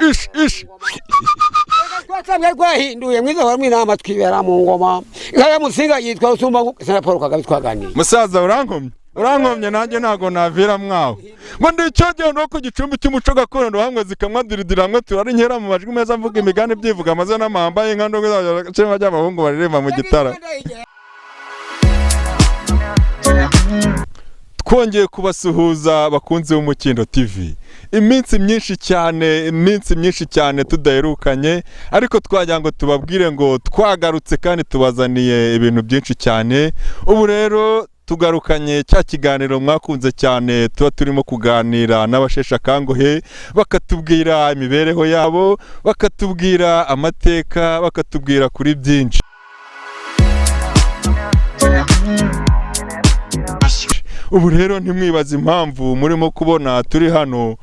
Ish ish. Twatambwe rwahinduye mwiza wa mwinama twibera mu ngoma. Inka Musinga yitwa Rusumba na Paul Kagame twaganiriye. Musaza, urankomye, urankomye, nanjye ntabwo navira mwawe ngo ndi icyogero no ku gicumbi cy'umuco gakondo, hamwe zikamwa diridiri, hamwe turara inkera mu majwi meza, mvuga imigani byivuga amazina n'amahamba y'inka ndongo cyangwa ry'abahungu baririmba mu gitara. Twongeye kubasuhuza, bakunze b'Umukindo TV. Iminsi myinshi cyane, iminsi myinshi cyane tudaherukanye, ariko twagira ngo tubabwire ngo twagarutse kandi tubazaniye ibintu byinshi cyane. Ubu rero tugarukanye cya kiganiro mwakunze cyane, tuba turimo kuganira n'abasheshe akanguhe, bakatubwira imibereho yabo, bakatubwira amateka, bakatubwira kuri byinshi. Ubu rero ntimwibaze impamvu murimo kubona turi hano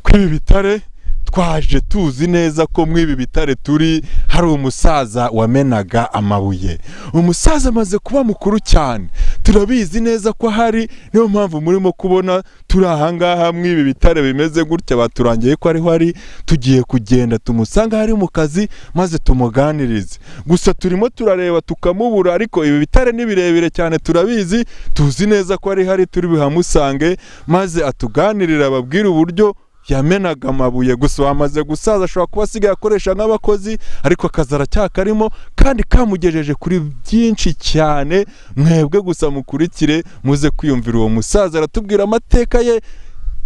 kuri ibi bitare. Twaje tuzi neza ko muri ibi bitare turi hari umusaza wamenaga amabuye. Umusaza amaze kuba mukuru cyane, turabizi neza ko ahari, niyo mpamvu murimo kubona turi ahangaha muri ibi bitare bimeze gutya. Baturangiye ko ariho ari. Tugiye kugenda tumusanga hari mu kazi maze tumuganirize. Gusa turimo turareba tukamubura, ariko ibi bitare ni birebire cyane, turabizi, tuzi neza ko ari hari, turi buhamusange maze atuganirire, ababwire uburyo yamenaga amabuye. Gusa wamaze gusaza ashobora kuba asigaye akoresha nk'abakozi, ariko akazi aracyakarimo kandi kamugejeje kuri byinshi cyane. Mwebwe gusa mukurikire muze kwiyumvira uwo musaza, aratubwira amateka ye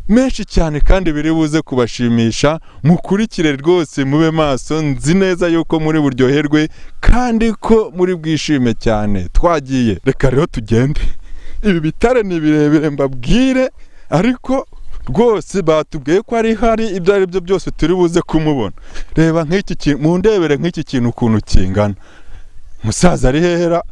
menshi cyane kandi biri buze kubashimisha. Mukurikire rwose, mube maso, nzi neza yuko muri buryoherwe kandi ko muri bwishime cyane. Twagiye, reka rero tugende. Ibi bitare ni birebire mbabwire, ariko rwose batubwiye ko ari hari, ibyo ari byo byose turi buze kumubona. Reba nk'iki kintu, mundebere nk'iki kintu ukuntu kingana. Musaza ari hehera?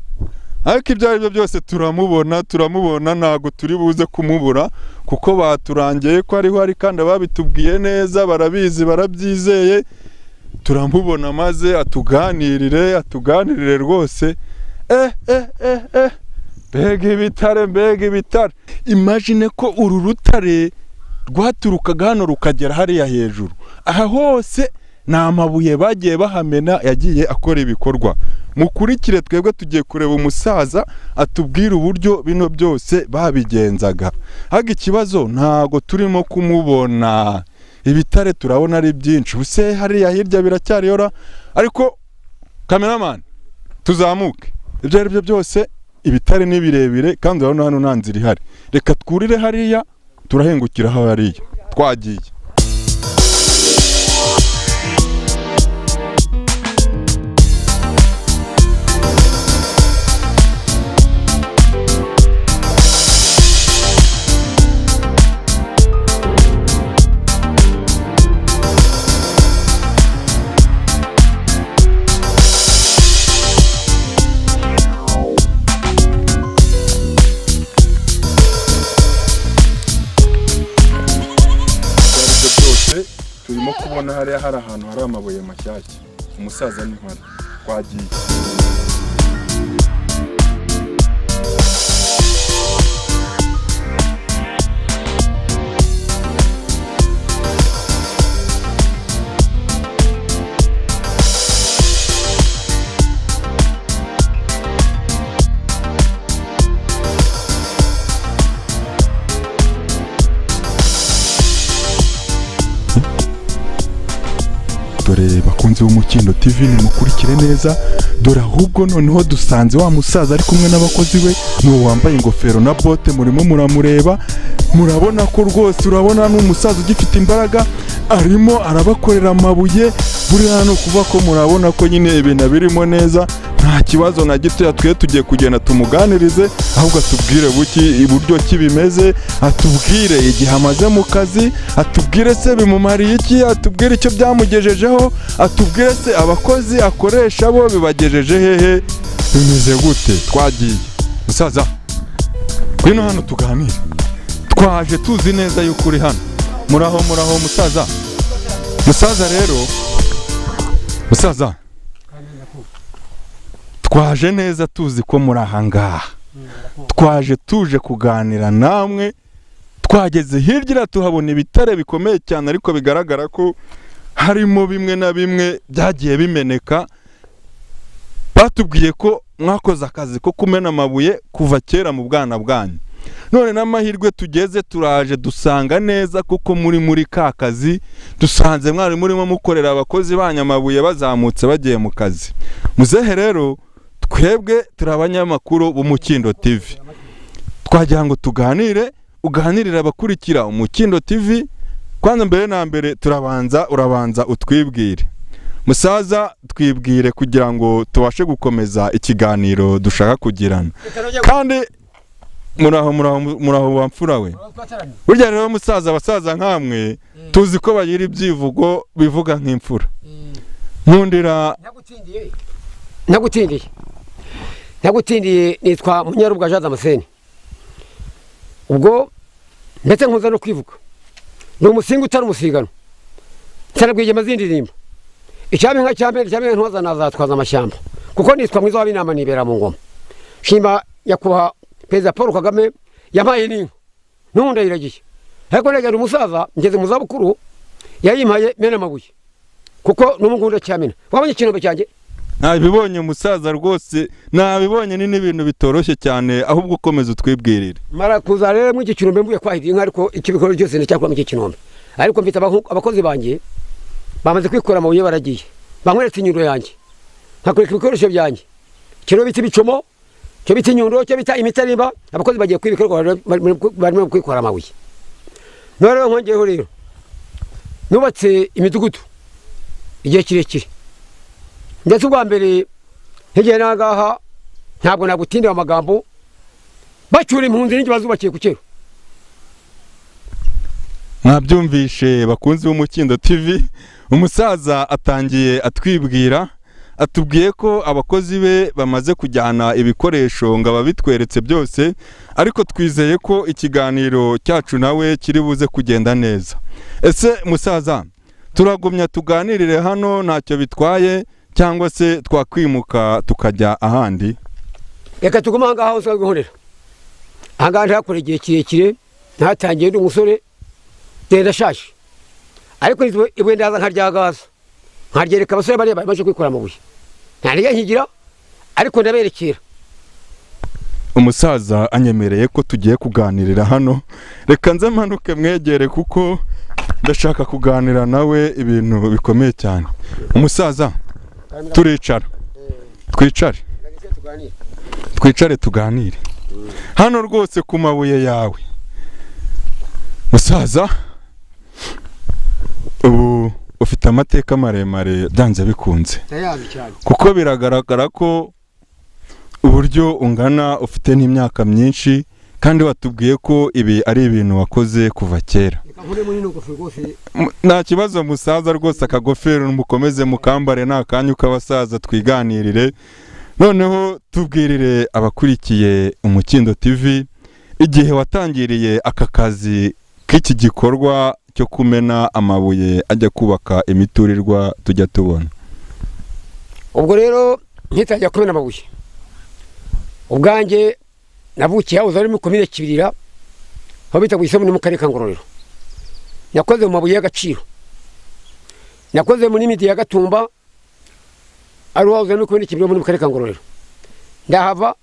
Ariko ibyo ari byo byose turamubona, turamubona, ntabwo turi buze kumubura kuko baturangiye ko ariho ari, kandi ababitubwiye neza barabizi, barabyizeye. Turamubona maze atuganirire, atuganirire rwose. Eh eh eh eh, mbega ibitare, mbega ibitare! Imagine ko uru rutare rwaturukaga hano rukagera hariya hejuru. Aha hose ni amabuye bagiye bahamena, yagiye akora ibikorwa. Mukurikire, twebwe tugiye kureba umusaza atubwire uburyo bino byose babigenzaga. Haga ikibazo, ntago turimo kumubona. Ibitare turabona ari byinshi, ubuse hariya hirya biracyariyora? Ariko kameramani, tuzamuke. Ibyo ari byo byose ibitare ni birebire kandi urabona hano nta nzira ihari. Reka twurire hariya, turahengukira hariya. Twagiye. Ibyo byose turimo kubona hariya hari ahantu hari amabuye mashyashya. Umusaza ni nkora. Twagiye. Dore bakunze b'Umukindo TV, nimukurikire neza. Dore ahubwo noneho dusanze wa musaza ari kumwe n'abakozi be, n'uwo wambaye ingofero na bote murimo muramureba. Murabona ko rwose, urabona ni umusaza ugifite imbaraga, arimo arabakorera amabuye. Buriya ni ukuvuga ko murabona ko nyine ibintu abirimo neza, nta kibazo na gitoya. Twe tugiye kugenda tumuganirize, ahubwo atubwire buki iburyo ki bimeze, atubwire igihe amaze mu kazi, atubwire se bimumariye iki, atubwire icyo byamugejejeho, atubwire se abakozi akoresha bo bibagejeje hehe, bimeze gute. Twagiye. Musaza, ngwino hano tuganire. Twaje tuzi neza yuko uri hano. Muraho, muraho musaza. Musaza rero, musaza, twaje neza tuzi ko muri ahangaha. Twaje tuje kuganira namwe. Twageze hirya iriya tuhabona ibitare bikomeye cyane, ariko bigaragara ko Harimo bimwe na bimwe byagiye bimeneka. Batubwiye ko mwakoze akazi ko kumena amabuye kuva kera mu bwana bwanyu, none n'amahirwe tugeze turaje dusanga neza kuko muri ka kazi dusanze mwari murimo mukorera abakozi banyu amabuye bazamutse bagiye mu kazi. Muzehe rero, twebwe turi abanyamakuru b'Umukindo TV, twagira ngo tuganire, uganirire abakurikira Umukindo TV. Kwanza mbere na mbere turabanza, urabanza utwibwire musaza, twibwire kugira ngo tubashe gukomeza ikiganiro dushaka kugirana. Kandi muraho, muraho, muraho wa mfura we. Burya rero musaza, abasaza nkamwe tuzi ko bagira ibyivugo bivuga nk'imfura. Nkundira. Ntagutindiye, ntagutindiye, nitwa Munyarubwa Jean Damascene. Ubwo ndetse nkuza no kwivuga, ni umusinga utari umusigano, nsanabwigema zindirimbo icyampa inka cyambere, icyampa inka ntoza nazatwaza amashyamba, kuko nitwa mwiza w'abinama, nibera mu ngoma. Shima nyakubahwa Perezida Paul Kagame yampaye n'inka, n'ubu ndayiragiye, ariko ndagenda umusaza ngeze mu zabukuru, yayimpaye mena amabuye, kuko n'ubu ngubu ndacyamena. Wabonye ikinombe cyanjye? Nabibonye musaza, rwose nabibonye, ni n'ibintu bitoroshye cyane. Ahubwo ukomeza utwibwirire. Mara kuza rero muri iki kinombe mvuye kwahira inka, ariko ikibikorwa byose ndacyakora muri iki kinombe, ariko mfite abakozi banjye bamaze kwikora amabuye, baragiye bankweretse inyundo yanjye, nkakwereka ibikoresho byanjye, kino bita ibicomo, cyo bita inyundo, cyo bita imitarimba. Abakozi bagiye kwibikorwa, barimo kwikora amabuye. None rero nkongeyeho rero, nubatse imidugudu igihe kirekire, ndetse ubwa mbere ntegeye n'ahangaha, ntabwo nagutindira amagambo, bacyura impunzi n'ingi bazubakiye ku kero. Mwabyumvishe bakunzi b'Umukindo TV, umusaza atangiye atwibwira, atubwiye ko abakozi be bamaze kujyana ibikoresho ngo ababitweretse byose, ariko twizeye ko ikiganiro cyacu nawe kiri buze kugenda neza. Ese musaza, turagumya tuganirire hano ntacyo bitwaye, cyangwa se twakwimuka tukajya ahandi? Reka tugume ahangaha aho usanzwe nkorera. Ahangaha ntakora igihe kirekire, ntatangiye ndi umusore, ndenda ndashaje, ariko ibuye ndaza nkaryagaza, nkaryereka abasore bariya bamaze kwikora amabuye. Nta ntege nkigira, ariko ndaberekera. Umusaza anyemereye ko tugiye kuganirira hano. Reka nze mpanuke mwegere kuko ndashaka kuganira nawe ibintu bikomeye cyane. Umusaza, turicara, twicare, twicare tuganire hano rwose ku mabuye yawe. Musaza, ubu ufite amateka maremare byanze bikunze, ndayazi cyane. Kuko biragaragara ko uburyo ungana ufite n'imyaka myinshi, kandi watubwiye ko ibi ari ibintu wakoze kuva kera. Reka nkure muri ino ngofero rwose. Nta kibazo musaza, rwose akagofero mukomeze mukambare, nta kanya k'abasaza, twiganirire. Noneho tubwirire abakurikiye Umukindo TV igihe watangiriye aka kazi k'iki gikorwa cyo kumena amabuye ajya kubaka imiturirwa tujya tubona. Ubwo rero nkitangira kumena amabuye, ubwanjye navukiye aho ari muri komine Kibirira, aho bita ku Gisozi, ni mu karere ka Ngororero. Nakoze mu mabuye y'agaciro, nakoze muri midi ya Gatumba, ari wahoze muri komine Kibirira muri mu karere ka Ngororero. Ndahava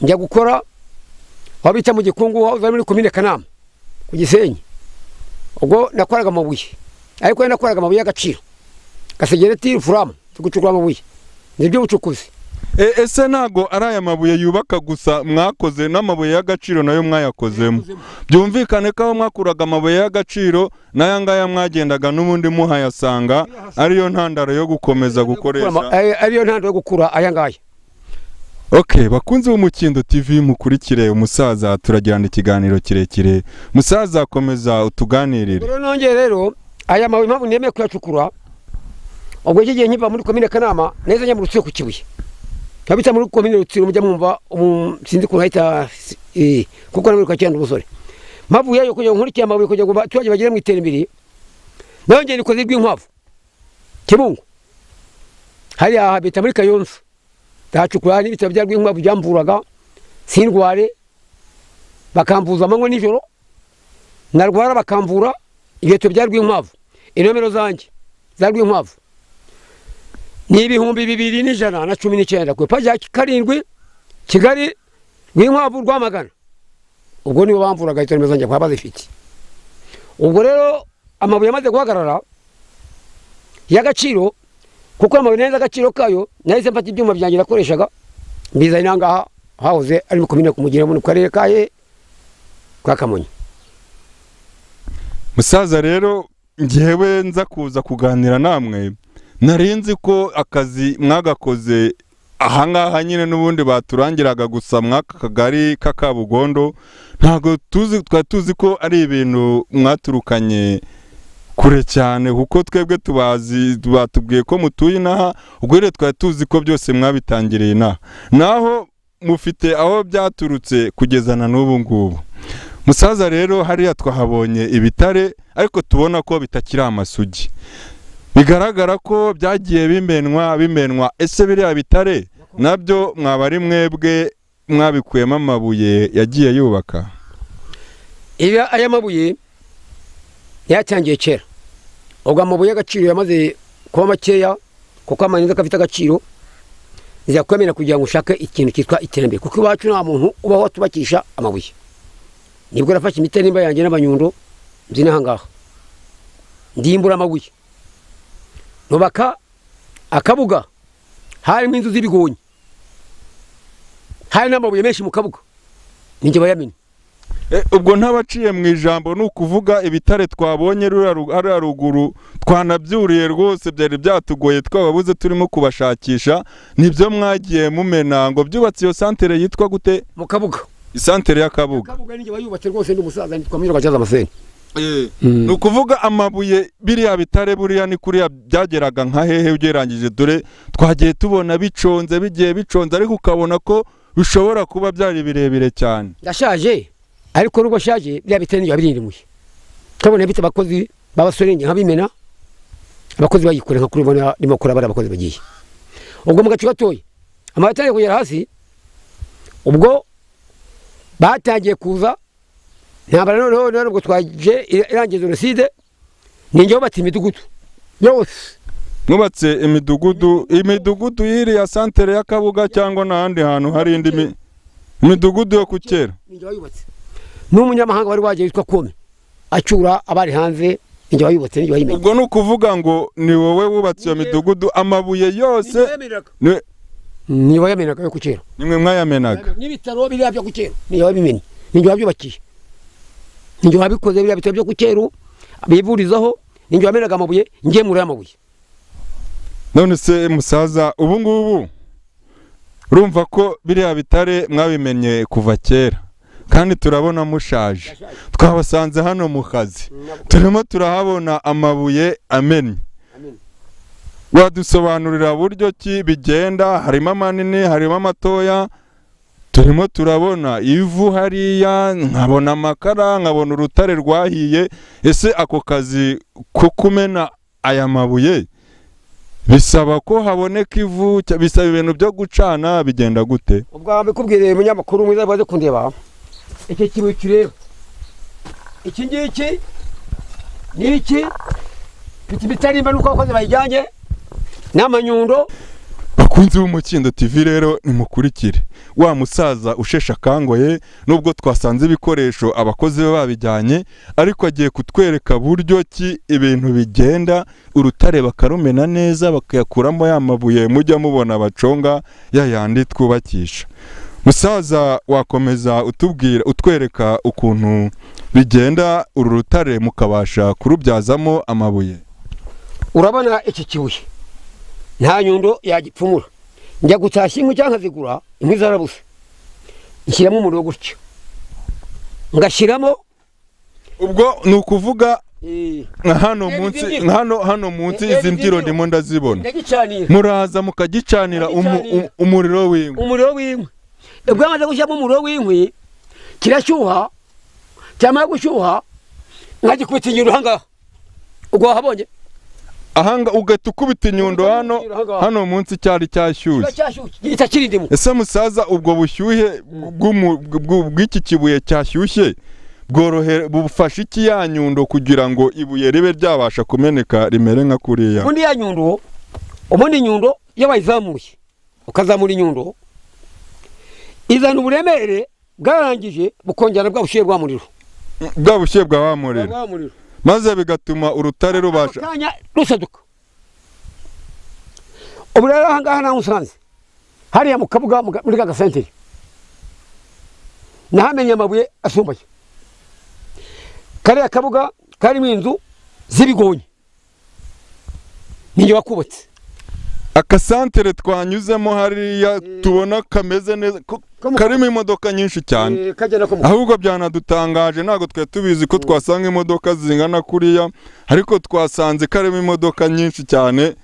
njya gukora aho bita mu Gikungu, wahoze ari muri komine Kanama ku Gisenyi. Ubwo nakoraga amabuye, ariko nakoraga amabuye y'agaciro, gasegereti, furamu, gucukura amabuye ni iby'ubucukuzi. Ese ntago ari aya mabuye yubaka gusa mwakoze, n'amabuye y'agaciro nayo mwayakozemo? Byumvikane ko aho mwakuraga amabuye y'agaciro n'aya ngaya mwagendaga n'ubundi muhayasanga, ariyo ntandaro yo gukomeza gukoresha. Ariyo ntandaro yo gukura aya ngaya. Ok, bakunzi b'Umukindo TV, mukurikire umusaza, turagirana ikiganiro kirekire. Musaza, komeza utuganirire. Rero nongeye rero, aya mabuye impamvu nemeye kuyacukura, ubwo iki gihe nkiva muri komine Kanama neza njya mu Rutsiro ku Kibuye, nkabita muri komine Rutsiro, mujya mwumva sinzi ukuntu hahita kuko nawe cyane umusore mpavuyeyo kugira ngo nkurikire amabuye, kugira ngo abaturage bagere mu iterambere. Nongeye nikoze Rwinkwavu, Kibungo, hariya bita muri Kayonza, ndahacukura n'ibitaro bya Rwinkwavu byamvuraga sindware, bakamvuza amanywa nijoro, narwara bakamvura. Ibitaro bya Rwinkwavu Inomero zanjye za Rwinkwavu ni 2119 ku ipaji ya 7, Kigali, Rwinkwavu, Rwamagana. Ubwo nibo bamvuraga, izo nomero zanjye bakaba bazifite. Ubwo rero amabuye amaze guhagarara y'agaciro, kuko amabuye neza agaciro kayo, nahise mfata ibyuma byanjye nakoreshaga mbizana aha ngaha hahoze ari mu komine Kumugira, mu karere kaye ka Kamonyi. Musaza, rero ngewe nza kuza kuganira namwe, nari nzi ko akazi mwagakoze ahangaha nyine n'ubundi baturangiraga gusa mw'aka kagari k'Akabugondo. Ntabwo tuzi, twari tuzi ko ari ibintu mwaturukanye kure cyane, kuko twebwe tubazi batubwiye ko mutuye inaha. Ubwo rero twari tuzi ko byose mwabitangiriye inaha, naho mufite aho byaturutse kugeza na n'ubu ngubu. Musaza, rero hariya twahabonye ibitare, ariko tubona ko bitakiri amasugi, bigaragara ko byagiye bimenwa bimenwa. Ese biriya bitare nabyo mwaba ari mwebwe mwabikuyemo amabuye yagiye yubaka? Ibi, aya mabuye yatangiye kera. Ubwo amabuye y'agaciro yamaze kuba makeya, kuko amaneza ko afite agaciro, nza kuyamena kugira ngo ushake ikintu cyitwa iterambere, kuko iwacu nta muntu ubaho atubakisha amabuye. Nibwo nafashe imiterimba yanjye n'abanyundo mbyina aha ngaha, ndimbura amabuye, nubaka akabuga. Harimo inzu z'ibigonyi, hari n'amabuye menshi mu kabuga, ninjye bayamena. Ubwo ntabaciye mu ijambo, ni ukuvuga ibitare twabonye hariya ruguru twanabyuriye rwose, byari byatugoye, twababuze turimo kubashakisha, nibyo mwagiye mumena ngo byubatse iyo santere yitwa gute? Mu kabuga. Isantere y'Akabuga. Kabuga ninjye wayubatse rwose, ndi umusaza, nitwa Munyurwa Cyaza Amaseni. Ni ukuvuga amabuye, biriya bitare buriya ni kuriya byageraga nka hehe ugereranyije? Dore twagiye tubona biconze, bigiye biconze, ariko ukabona ko bishobora kuba byari birebire cyane. Ndashaje, ariko nubwo ashaje bya bitare ninjye wabirindimuye. Kabone bita abakozi b'abasore, njye nkabimena, abakozi bayikora nka kuri ubona ndimo kora, bari abakozi bagiye. Ubwo mu gace gatoya amabuye atangiye kugera hasi, ubwo batangiye kuza intambara. Noneho none ubwo twaje irangiye jenoside, ninjye wubatse imidugudu yose. Mwubatse imidugudu, imidugudu y'iriya santere y'Akabuga cyangwa n'ahandi hantu hari indi imidugudu yo ku kera? Ninjye wayubatse, n'umunyamahanga wari wagiye witwa Kome acyura abari hanze, ninjye wayubatse, ninjye wayimenye. Ubwo ni ukuvuga ngo ni wowe wubatse iyo midugudu, amabuye yose Ni wayamenaga yo ku kera. Nimwe mwayamenaga? N'ibitaro biriya byo ku kera ninjye wabimenye, ninjye wabyubakiye, ninjye wabikoze. Biriya bitaro byo ku Cyeru bivurizaho, ninjye wamenaga amabuye ngemura y'amabuye. None se musaza, ubu ngubu urumva ko biriya bitare mwabimenye kuva kera, kandi turabona mushaje. Twabasanze hano mu kazi, turimo turahabona amabuye amennye. Wadusobanurira buryo ki bigenda? Harimo amanini, harimo amatoya, turimo turabona ivu hariya, nkabona amakara, nkabona urutare rwahiye. Ese ako kazi ko kumena aya mabuye bisaba ko haboneka ivu, bisaba ibintu byo gucana, bigenda gute? Ubwo mbikubwiriye, umunyamakuru mwiza waze kundeba, iki kibuye kireba iki ngiki ni iki, mfite imitarimba nuko abakozi bayijyanye n'amanyundo. Bakunzi b'Umukindo TV, rero nimukurikire wa musaza usheshe akangoye. Nubwo twasanze ibikoresho abakozi be babijyanye, ariko agiye kutwereka buryo ki ibintu bigenda, urutare bakarumena neza, bakayakuramo ya mabuye mujya mubona baconga, ya yandi twubakisha. Musaza, wakomeza utubwira, utwereka ukuntu bigenda, uru rutare mukabasha kurubyazamo amabuye? Urabona iki kibuye nta nyundo yagipfumura. Njya gutashya inkwi cyangwa nkazigura, inkwi zarabuze, nshyiramo umuriro gutyo, ngashyiramo. Ubwo ni ukuvuga nka hano munsi, izi nka hano munsi, reba izi izi mbyiro mbyiro. Ndimo ndazibona. Ndagicanira. Muraza mukagicanira Ndagicanira. Umuriro w'inkwi? Umuriro w'inkwi. Ubwo amaze gushyiramo umuriro w'inkwi, kirashyuha, cyamara gushyuha nkagikubita inyundo ahangaha, ubwo wahabonye. Ahanga ugahita ukubita inyundo hano? Ahangaha. Hano munsi cyari Kiba cyashyushye? Cyashyushye, gihita kirindimo. Ese musaza, ubwo bushyuhe bw'iki kibuye cyashyushye Bworohe bufasha iki ya nyundo kugira ngo ibuye ribe ryabasha kumeneka rimere nka kuriya? Ubundi ya nyundo, ubundi inyundo iyo bayizamuye, ukazamura inyundo, izana uburemere bwarangije bukongera bwa bushyuhe bwa muriro. Bwa bushyuhe bwa wa muriro. Bwa muriro. Maze bigatuma urutare rubasha ako kanya rusaduka. Ubu rero aha ngaha naho usanze hariya mu Kabuga, muri ka gasantere, nahamenye amabuye asumbaye. Kariya Kabuga karimo inzu z'ibigonyi, ninjye wakubatse. Akasantere twanyuzemo hariya tubona kameze neza, karimo imodoka nyinshi cyane. Kagenda ko mu Ahubwo byanadutangaje, ntabwo twari tubizi ko twasanga imodoka zingana kuriya, ariko twasanze karimo imodoka nyinshi cyane.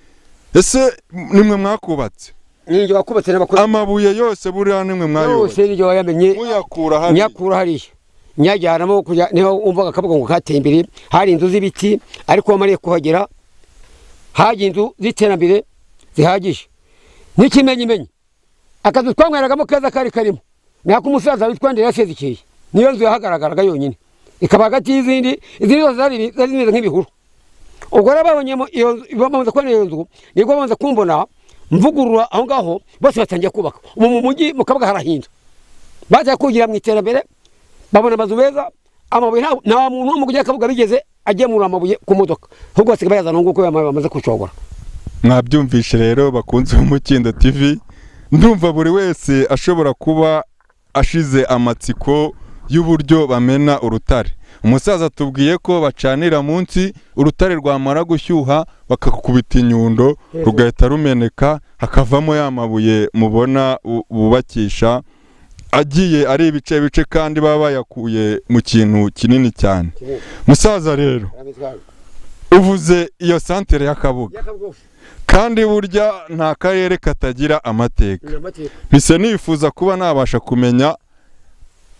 Ese nimwe mwakubatse? Ninjye wakubatse n'abakozi. Amabuye yose buriya nimwe mwayubatse? Yose ninjye wayamenye. Muyakura hariya? Nyakura hariya nyajyanamo kujya, niho wumvaga Akabuga ngo kateye imbere. Hari inzu z'ibiti, ariko wamariye kuhagera hagiye inzu z'iterambere zihagije. N'ikimenyimenyi, akazu twanyweragamo keza kari karimo ni ak'umusaza witwa Ndera Sezikeye. Niyo nzu yahagaragaraga yonyine, ikaba hagati y'izindi. Izindi zose zari zimeze nk'ibihuru. Ubwo rero babonyemo iyo nzu, bamaze kubona iyo nzu, nibwo bamaze kumbona mvugurura aho ngaho, bose batangiye kubaka. Ubu mu mujyi mu Kabuga harahinda, batangiye kugira mu iterambere, babona amazu meza, amabuye. Nta muntu wo mu mujyi wa Kabuga bigeze agemura amabuye ku modoka, ahubwo basigaye bayazana nguko bamaze kucogora. Mwabyumvishe rero, bakunze Umukindo TV, ndumva buri wese ashobora kuba ashize amatsiko y'uburyo bamena urutare. Umusaza atubwiye ko bacanira munsi, urutare rwamara gushyuha bakakubita inyundo, rugahita rumeneka, hakavamo ya mabuye mubona bubakisha, agiye ari ibice bice, kandi baba bayakuye mu kintu kinini cyane. Musaza rero, uvuze iyo santere y'Akabuga, kandi burya nta karere katagira amateka. Mpise nifuza kuba nabasha kumenya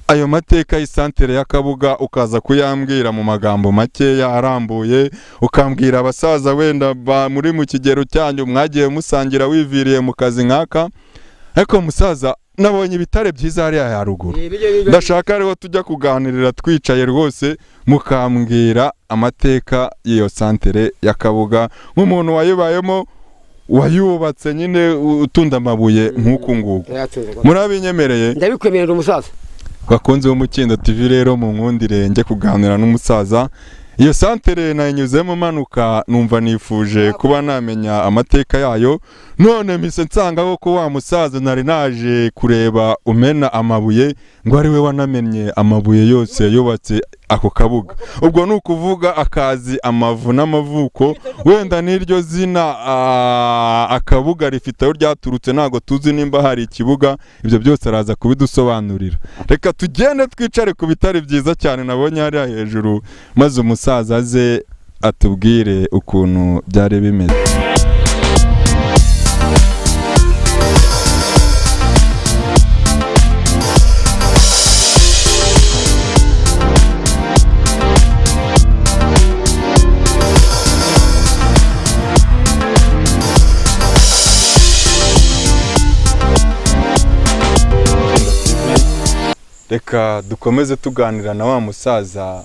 ayo mateka y'isantere y'Akabuga, ukaza kuyambwira mu magambo makeya arambuye, ukambwira abasaza wenda muri mu kigero cyanyu mwagiye musangira wiviriye mu kazi nk'aka. Ariko musaza, nabonye ibitare byiza hariya haruguru, ndashaka ariho tujya kuganirira twicaye rwose, mukambwira amateka y'iyo santere y'Akabuga nk'umuntu wayibayemo, wayubatse nyine, utunda amabuye nk'uku nguku. Murabinyemereye? Ndabikwemerera, umusaza. Bakunze b'Umukindo TV rero, mu nkundire njye kuganira n'umusaza. Iyo santere nayinyuzemo manuka, numva nifuje kuba namenya amateka yayo. None mpise nsanga ko wa musaza nari naje kureba umena amabuye ngo ari we wanamennye amabuye yose yubatse ako Kabuga. Ubwo ni ukuvuga akazi amavu n'amavuko, wenda n'iryo zina Akabuga rifite aho ryaturutse, ntabwo tuzi nimba hari ikibuga. Ibyo byose araza kubidusobanurira. Reka tugende twicare ku bitare byiza cyane nabonye hariya hejuru, maze umusaza aze atubwire ukuntu byari bimeze. Reka dukomeze tuganira na wa musaza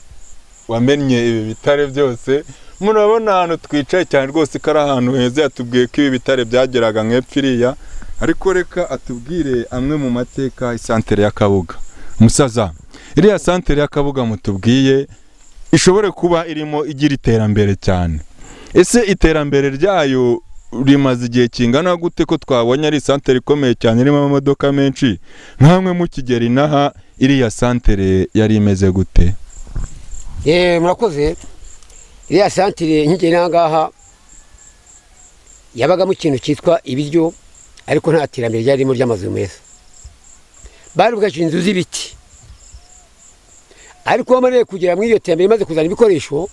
wamennye ibi bitare byose. Murabona ahantu twicaye cyane rwose ko ari ahantu heza. Yatubwiye ko ibi bitare byageraga nk'epfo iriya, ariko reka atubwire amwe mu mateka isantere y'Akabuga. Musaza, iriya santere y'Akabuga mutubwiye ishobore kuba irimo igira iterambere cyane, ese iterambere ryayo rimaze igihe kingana gute, ko twabonye ari isantere ikomeye cyane irimo amamodoka menshi? Nkamwe mukigera inaha, iriya santere yari imeze gute? Murakoze. Iriya santire nkigera aha ngaha yabagamo ikintu cyitwa ibiryo, ariko nta terambere ryarimo ry'amazu meza. Bari bwakira inzu z'ibiti, ariko bamariye kugera muri iyo terambere, imaze kuzana ibikoresho,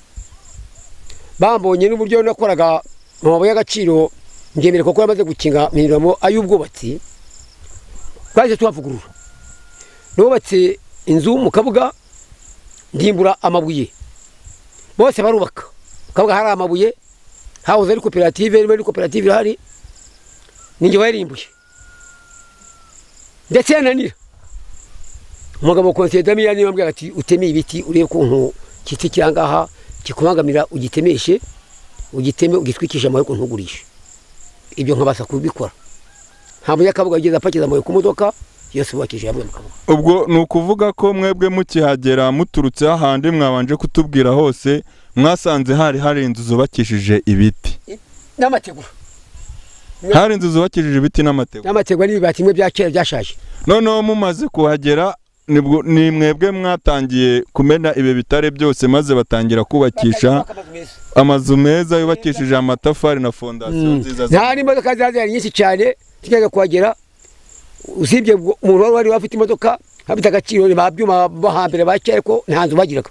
bambonye n'uburyo nakoraga mu mabuye y'agaciro, ngemera kuko yamaze gukinga mpinduramo ay'ubwubatsi. Twaje tuhavugurura, nubatse inzu mu Kabuga, ndimbura amabuye, bose barubaka. Mu Kabuga hari amabuye, hahoze ari koperative, niba ari koperative irahari, ninjye wayirimbuye, ndetse yananira. Umugabo Konseye Damiyani yambwira ati uteme ibiti, urebe ukuntu kiti kirangaha kikubangamira, ugitemeshe, ugiteme, ugitwikishe amabuye, ukuntu ntugurishe. Ibyo nkabasha kubikora. Nta munyakabuga yigeze apakiza amabuye ku modoka yose bubakishije yavuye mu Kabuga. Ubwo ni ukuvuga ko mwebwe mukihagera muturutse hahandi mwabanje kutubwira hose, mwasanze hari inzu zubakishije ibiti n'amategura. Hari inzu zubakishije ibiti n'amategura. N'amategura n'ibibati bimwe bya kera byashaje. Noneho mumaze kuhagera nibwo ni mwebwe mwatangiye kumena ibi bitare byose, maze batangira kubakisha amazu meza yubakishije amatafari na fondasiyo nziza. Nta n'imodoka zari zihari nyinshi cyane tujyaga kuhagera, usibye umuntu wari afite imodoka afite agaciro, ni ba Byuma bo hambere ba kera, ariko nta nzu bagiraga.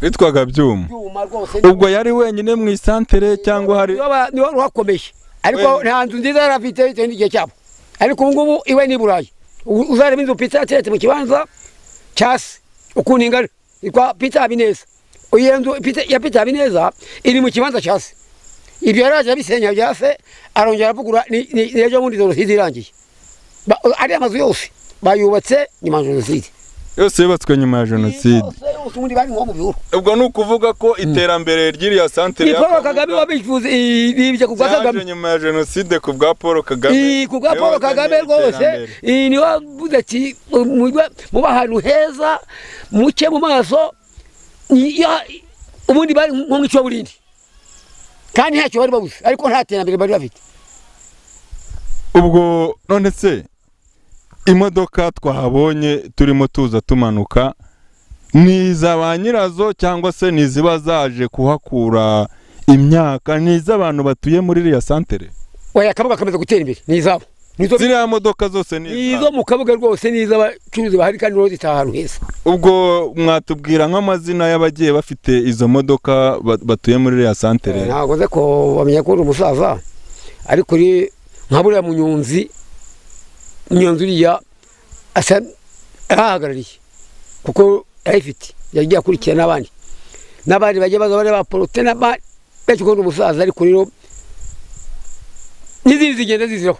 Witwaga Byuma? Byuma rwose. Ubwo yari wenyine mu isantere cyangwa hari? Niwe wari uhakomeye, ariko nta nzu nziza yari afite bitewe n'igihe cyabo. Ariko ubu ngubu iwe ni i Burayi. Uzareba inzu Pita yateretse mu kibanza cya se ukuntu ingana, yitwa Pita Habineza. Iyo nzu ya Pita Habineza iri mu kibanza cya se. Ibyo yaraje abisenya bya se, arongera aravugura. Ni ejo bundi jenoside irangiye. Ariya mazu yose bayubatse nyuma ya jenoside. Yose yubatswe nyuma ya jenoside? Yose. Ubundi bari nko mu bihuru. Ubwo ni ukuvuga ko iterambere ry'iriya santere Ni Paul Kagame wabivuze, ibyo ku bwa ryaje Kagame. nyuma ya jenoside ku bwa Paul Kagame. Ku bwa Niwe Paul wazanye Kagame rwose. iterambere. Niwe wavuze ati muba ahantu heza, muke mu maso. Ubundi bari nko mu icuraburindi kandi ntacyo bari babuze, ariko nta terambere bari bafite. Ubwo none se imodoka twahabonye turimo tuza tumanuka ni iza ba nyirazo, cyangwa se ni iziba zaje kuhakura imyaka, ni iz'abantu batuye muri iriya santere? Oya, Kabuga kamaze gutera imbere, ni izabo. Nizo. Ziriya modoka zose ni Izo izabo? mu Kabuga rwose ni iz'abacuruzi bahari, kandi rero zitaha ahantu heza. Ubwo mwatubwira nk'amazina y'abagiye bafite izo modoka batuye muri iriya santere? Ntabwo nzi ko bamenya ko uri umusaza, ariko uri nka buriya munyonzi, munyonzi uriya asa arahagarariye kuko arayifite, yagiye akurikira n'abandi bagiye baza bari ba Porote n'abandi benshi, ko uri umusaza. Ariko rero n'izindi zigenda ziziraho.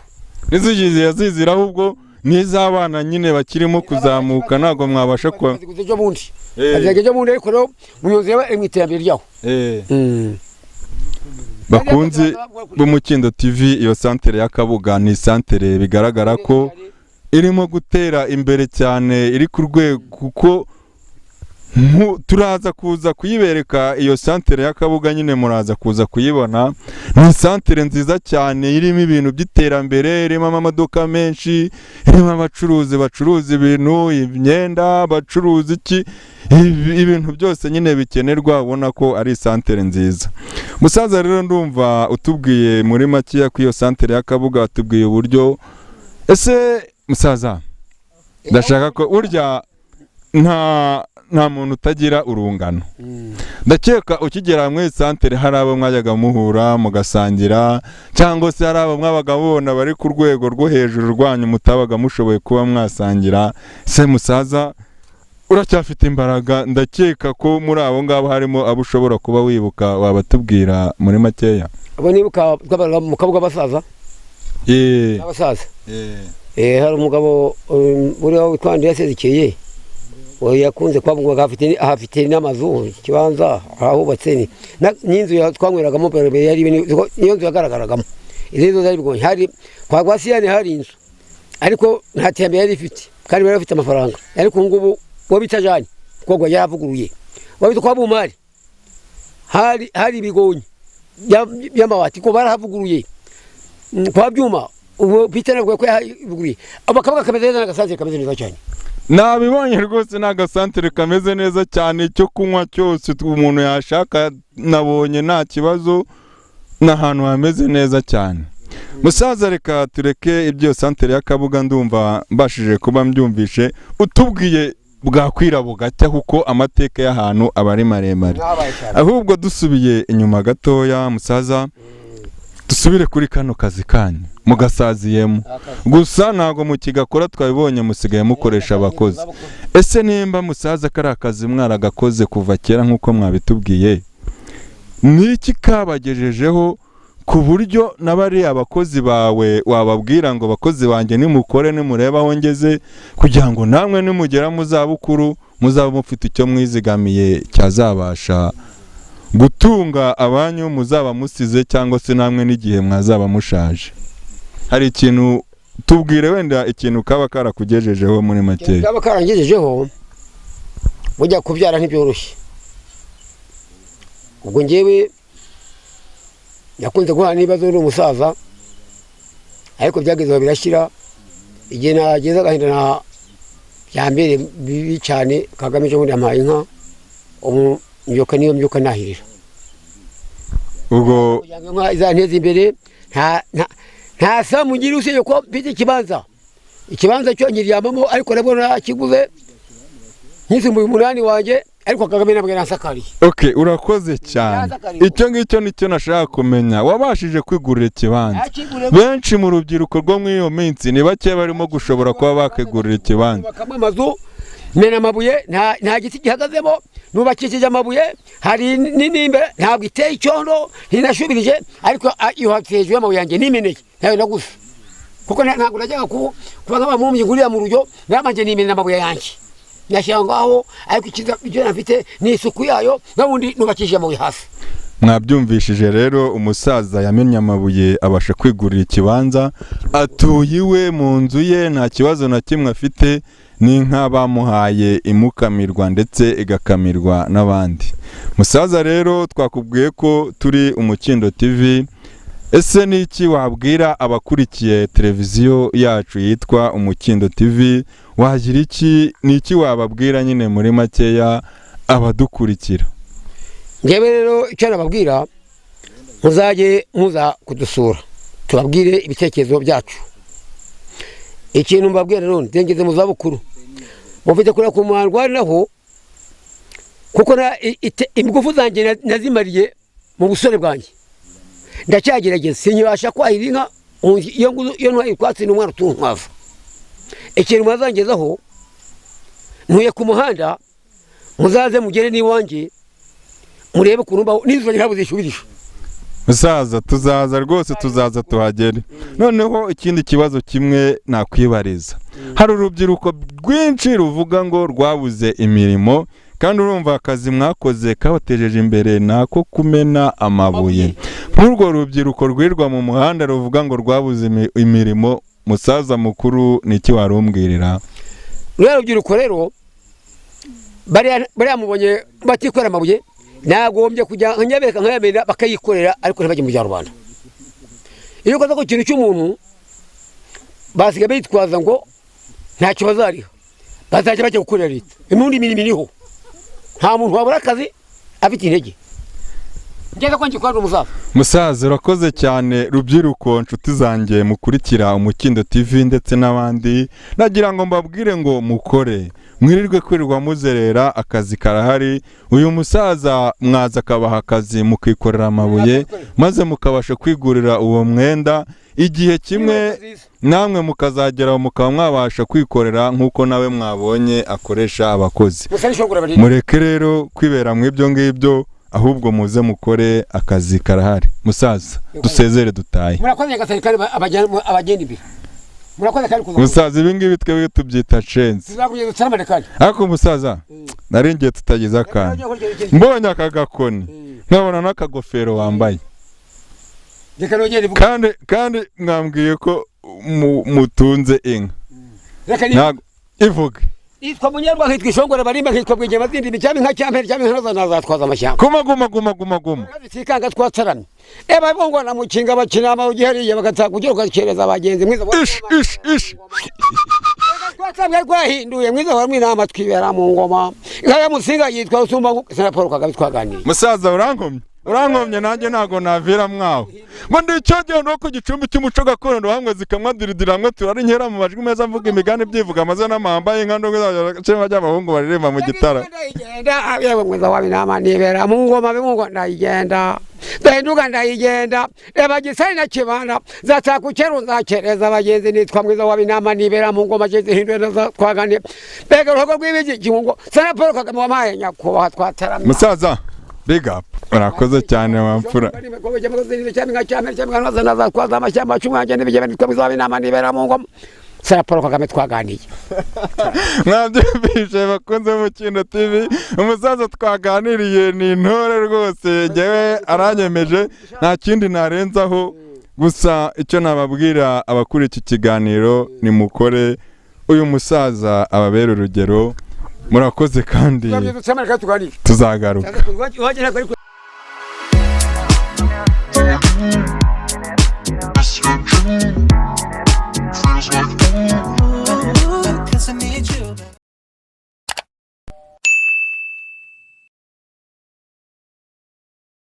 N'izigiye ziziraho, ubwo n'iz'abana nyine bakirimo kuzamuka, ntabwo mwabasha kuba Baziguze ejo bundi. Baziguze ejo bundi, ariko rero munyonzi yaba ari mu iterambere ryaho. Bakunzi b'Umukindo TV, iyo santere ya Kabuga ni santere bigaragara ko irimo gutera imbere cyane, iri ku rwego, kuko turaza kuza kuyibereka iyo santere ya Kabuga nyine, muraza kuza kuyibona. Ni santere nziza cyane irimo ibintu by'iterambere, irimo amamodoka menshi, irimo abacuruzi bacuruza ibintu, imyenda, bacuruza iki, ibintu byose nyine bikenerwa. Ubona ko ari santere nziza. Musaza, rero ndumva utubwiye muri makeya ko iyo santere ya Kabuga, watubwiye uburyo. Ese musaza, ndashaka ko burya nta muntu utagira urungano. Ndakeka ukigera muri santere hari abo mwajyaga muhura mugasangira, cyangwa se hari abo mwabaga mubona bari ku rwego rwo hejuru rwanyu mutabaga mushoboye kuba mwasangira. Se musaza, uracyafite imbaraga, ndakeka ko muri abo ngabo harimo abo ushobora kuba wibuka, wabatubwira muri makeya? Abo nibuka twabaga mu Kabuga, abasaza. Abasaza. Hari umugabo uriya witwa Andreas Sezikeye, uwo yakunze kuhavuga, ahafite n'amazu, ikibanza ahubatse n'inzu twanyweragamo mbere yari niyo nzu yagaragaragamo, izindi zo zari bigoye. Hari kwa Rwasiyani, hari inzu ariko nta terambere yari ifite, kandi bari bafite amafaranga. Ariko ubu ngubu uwo bita Jane kuko yaravuguruye, uwo bita kwa Bumari hari ibigonyi by'amabati ko barahavuguruye. Kwa Byuma ubu Peter navuga ko yahavuguruye. Abo Kabuga kameze neza, n'agasantere kameze neza cyane. Nabibonye rwose, ni agasantere kameze neza cyane, icyo kunywa cyose umuntu yashaka nabonye nta kibazo, ni ahantu hameze neza cyane. Musaza, reka tureke ibyo santere ya Kabuga, ndumva mbashije kuba mbyumvishe utubwiye bwakwira bugacya, kuko amateka y'ahantu aba ari maremare. Mwabaye cyane. Ahubwo dusubiye inyuma gatoya, musaza, dusubire kuri kano kazi kanyu mugasaziyemo. Gusa ntabwo mukigakora, twabibonye musigaye mukoresha abakozi. Ese nimba musaza kari akazi mwaragakoze kuva kera nk'uko mwabitubwiye, ni iki kabagejejeho? Ku buryo n'abariya abakozi bawe wababwira ngo bakozi banjye nimukore, nimurebe aho ngeze, kugira ngo namwe nimugera mu zabukuru muzaba mufite icyo mwizigamiye cyazabasha gutunga abanyu muzaba musize, cyangwa se namwe n'igihe mwazaba mushaje. Hari ikintu tubwire wenda ikintu kaba karakugejejeho muri make. Kaba karangejejeho, bujya kubyara ntibyoroshye. Ubwo ngewe nakunze guhura n'ibibazo ndi umusaza, ariko byageze aho birashyira. Igihe nageze agahinda na byambere bibi cyane, Kagame ejo bundi yampaye inka, ubu mbyuka niyo mbyuka nahirira. Ubwo kugira ngo inka izanteze imbere, nta sambu ngira usibye ko mfite ikibanza. Ikibanza cyo nkiryamamo, ariko nabwo nakiguze nkisumbuye 8 wanjye, ariko Kagame ntabwo yansakariye. Okay, urakoze cyane. Icyo ngicyo nicyo nashaka kumenya. Wabashije kwigurira ikibanza. Benshi mu rubyiruko rwo muri iyo minsi ni bake barimo gushobora kuba bakigurira ikibanza. Bakamo amazu, mena amabuye, nta giti gihagazemo, nubakishije amabuye, hari n'imbe ntabwo iteye icyondo, ntinashubirije, ariko iyo hejuru y'amabuye yanjye nimeneye, ntayo naguze. Kuko ntabwo najyaga kuba nk'abamumbyi ngurira mu rujyo, nabanje nimenera amabuye yanjye. Nashyira ngaho, ariko icyo nafite ni isuku yayo, n'ubundi nubakishije amabuye hasi. Mwabyumvishije rero, umusaza yamennye amabuye abasha kwigurira ikibanza, atuye iwe mu nzu ye, nta kibazo na kimwe afite, n'inka bamuhaye imukamirwa ndetse igakamirwa n'abandi. Musaza rero twakubwiye ko turi Umukindo TV. Ese ni iki wabwira abakurikiye televiziyo yacu yitwa Umukindo TV? Wagira iki, ni iki wababwira nyine muri makeya abadukurikira? Ngewe rero icyo nababwira, muzajye muza kudusura tubabwire ibitekerezo byacu. Ikintu mbabwira none, ngeze mu zabukuru, mufite kure ku mwarwanaho, kuko ingufu zanjye nazimariye mu busore bwanjye. Ndacyagerageza, sinyibasha kwahira inka, iyo ntwaye utwatsi n'umwana utunkwaza. Ikintu mwazangezaho, ntuye ku muhanda, muzaze mugere n'iwanjye murebe ukuntu mbaho, n'inzu ntabwo zishubirisha. Musaza tuzaza rwose, tuzaza tuhagere. Noneho ikindi kibazo kimwe nakwibariza, hari urubyiruko rwinshi ruvuga ngo rwabuze imirimo, kandi urumva akazi mwakoze kabatejeje imbere nako kumena amabuye. Nk'urwo rubyiruko rwirwa mu muhanda ruvuga ngo rwabuze imirimo, musaza mukuru ni iki warumbwirira? Ruriya rubyiruko rero bariya mubonye batikorera amabuye, nagombye kujya nkabereka nkayamena bakayikorera, ariko ntibajye mu bya rubanda. Iyo ukoze ku kintu cy'umuntu basigaye bitwaza ngo ntacyo bazariha, bazajya bajya gukorera leta. Imbundi imirimo iriho, nta muntu wabura akazi afite intege. Ngeze ko ngikora umusaza. Musaza urakoze cyane. Rubyiruko nshuti zanjye mukurikira Umukindo TV ndetse n'abandi, nagira ngo mbabwire ngo mukore, mwirirwe kwirirwa muzerera, akazi karahari. Uyu musaza mwaza akabaha akazi mukikorera amabuye, maze mukabasha kwigurira uwo mwenda, igihe kimwe namwe mukazagera mukaba mwabasha kwikorera nk'uko nawe mwabonye akoresha abakozi. Mureke rero kwibera mu ibyo ngibyo, ahubwo muze mukore, akazi karahari. Musaza dusezere dutaye. Murakoze Nyagasani kandi abagenda imbere. Murakoze kandi kuza. Musaza ibi ngibi twebwe tubyita chance. Tuzakugeza dutaramane kandi. Ariko musaza naringiye tutageza akantu, mbonye aka gakoni nkabona n'akagofero wambaye, kandi mwambwiye ko mutunze inka. Ivuge. Yitwa Munyarwa, nkitwa Ishongora barimba, nkitwa Bwigema zindi imicyami nka cyampere cyami nka nazatwaza amashyamba. Guma guma guma guma guma. Zikanga twataramye. Eba bongwa na mukinga bakina amawugihariye bagataka kugira ugakereza abagenzi mwiza. Ish ish ish. Twatsamwe rwahinduye mwiza wa mwinama twibera mu ngoma. Inka ya Musinga yitwa Rusumba na Paul Kagame twaganiye. Musaza urankomye. Urankomye nanjye ntago navira mwaho. Ngo ndi icyo no ku gicumbi cy'umuco gakondo hamwe zikamwadiridira hamwe turari nkera mu majwi meza mvuga imigani byivuga amaze n'amahamba y'inka ndongo cyangwa by'abahungu baririmba mu gitara. Ndayigenda yewe mwiza wa binama nibera mu ngoma b'ingo ndayigenda. Ndahinduka ndayigenda eba gisari na kibanda zatsakukeru nzakereza abagenzi nitwa mwiza wa binama nibera mu ngoma zihindwe twaganiye. Mbega urugo rw'ibiki kingo sana Paul Kagame wampaye nyakubahwa twataramye. Musaza Big up, urakoze cyane wa mfura. Sara Paul Kagame twaganiye. Mwabyumvise bakunze Mukindo TV, umusaza twaganiriye ni intore rwose, njyewe aranyemeje, nta kindi narenzaho. Gusa icyo nababwira abakuri iki kiganiro, ni mukore uyu musaza ababera urugero. Murakoze kandi tuzagaruka. Tuganire.